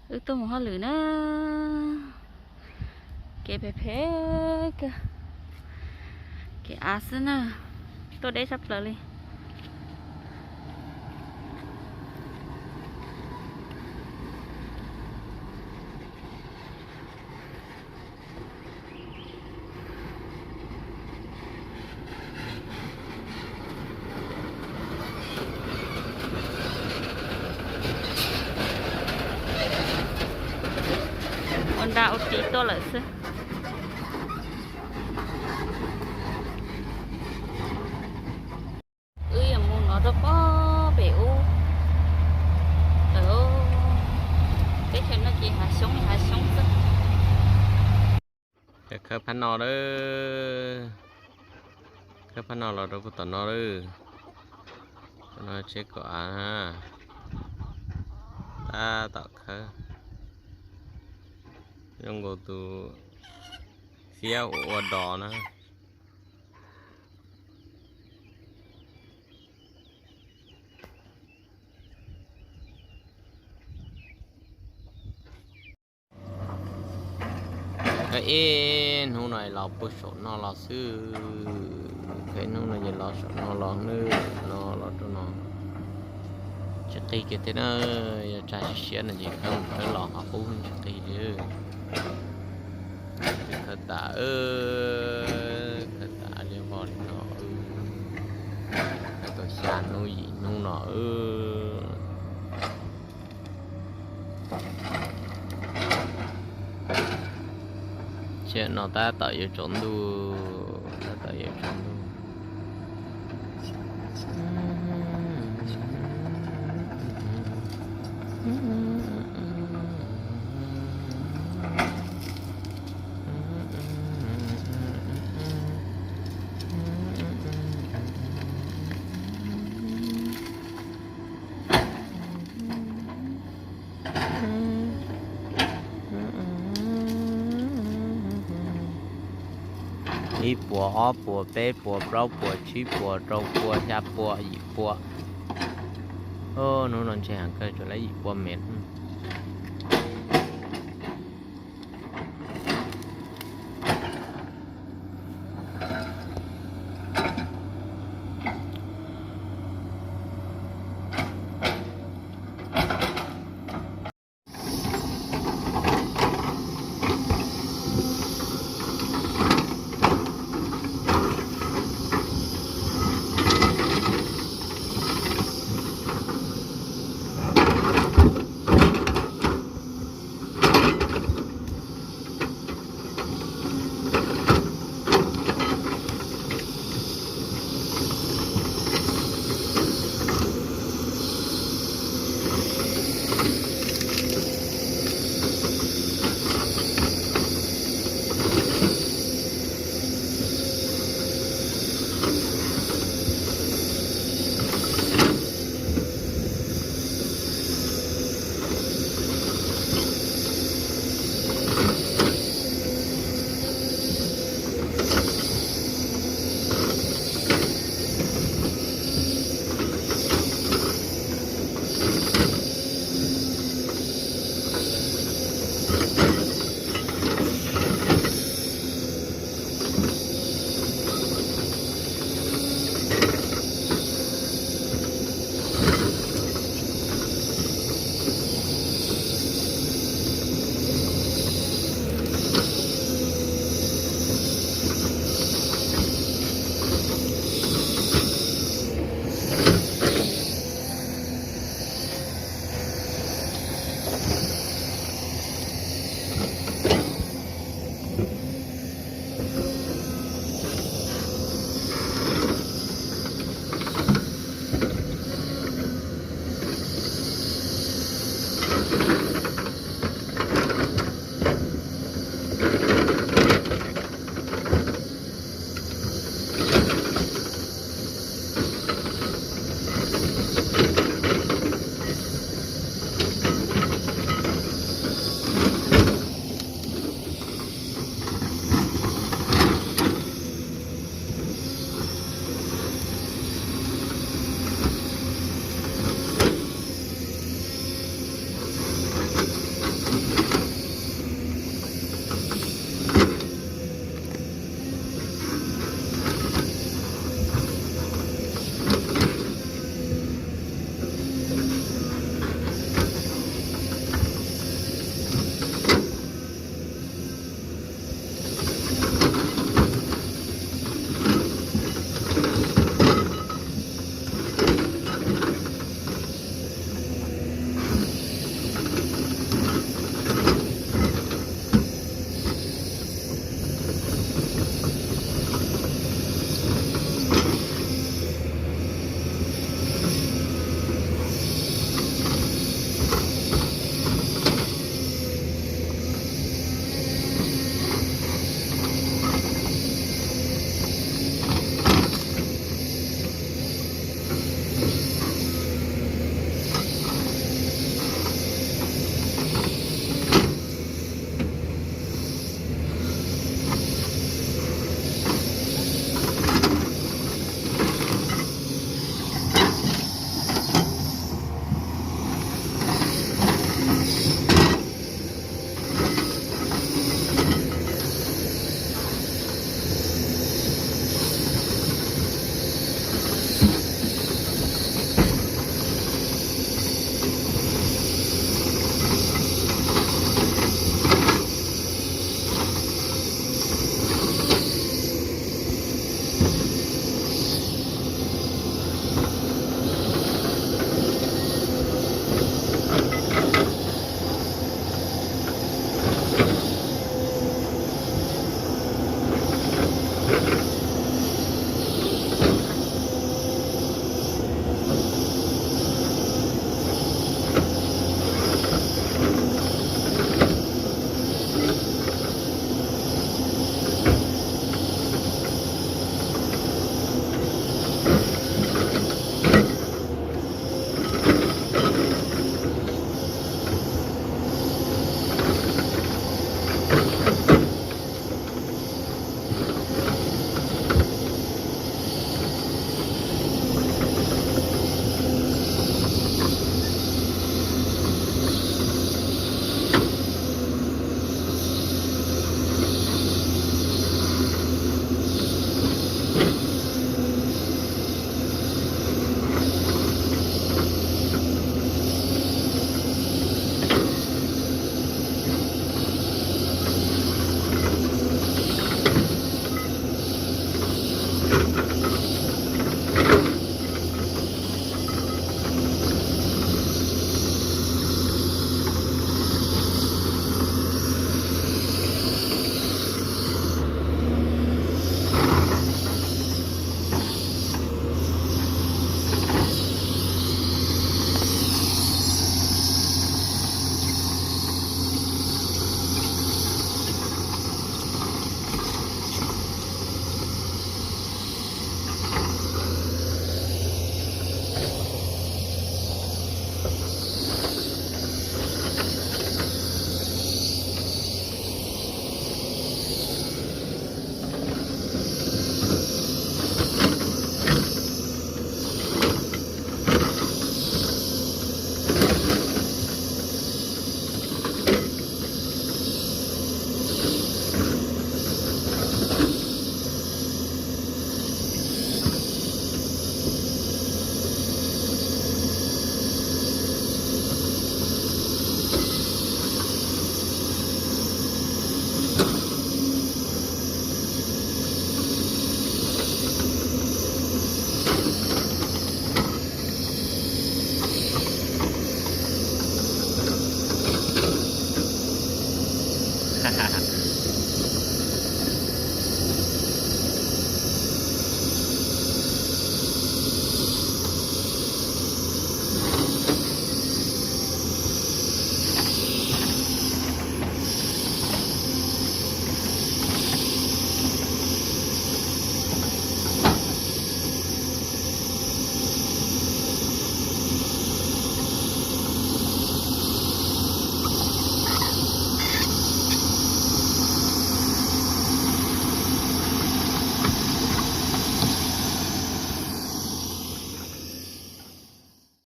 Wb tuaj mus hauj lwm na, kev phem phem kawg, kev av xwb na, tuaj deb tshaj plaws li. Ua nra ua ris tuaj lawm xwb. Wb yuav mus no rau pem ub. Teb chaws no ces hav xyoob hav xyoob xwb. Khawb phab no lawm, khawb phab no los rau puag tom no lawm. Tom no tsheb kaum av na, tab tom khawb, zoo nkaus tus fiab uas ua dog na. Khawb ib hnub no los puag saum no los xwb, khawb ib hnub no ces los saum no los, hnub no los rau no. Tsis qig kiag thiab na, yog tsag siab siab no ces khawb mus khawb los qhov qub tsis qig li. Khawb tas, khawb tas li vog li no, khawb tau xya hnub yim hnub no. Tsiaj no tab tom yuav tsaus ntuj, tab tom yuav tsaus ntuj. Ib puas, ob puas, peb puas, plaub puas, tsib puas, rau puas, xya puas, yim puas. Hnub no ntshe heev kawg, tsuas lawm yim puas mev.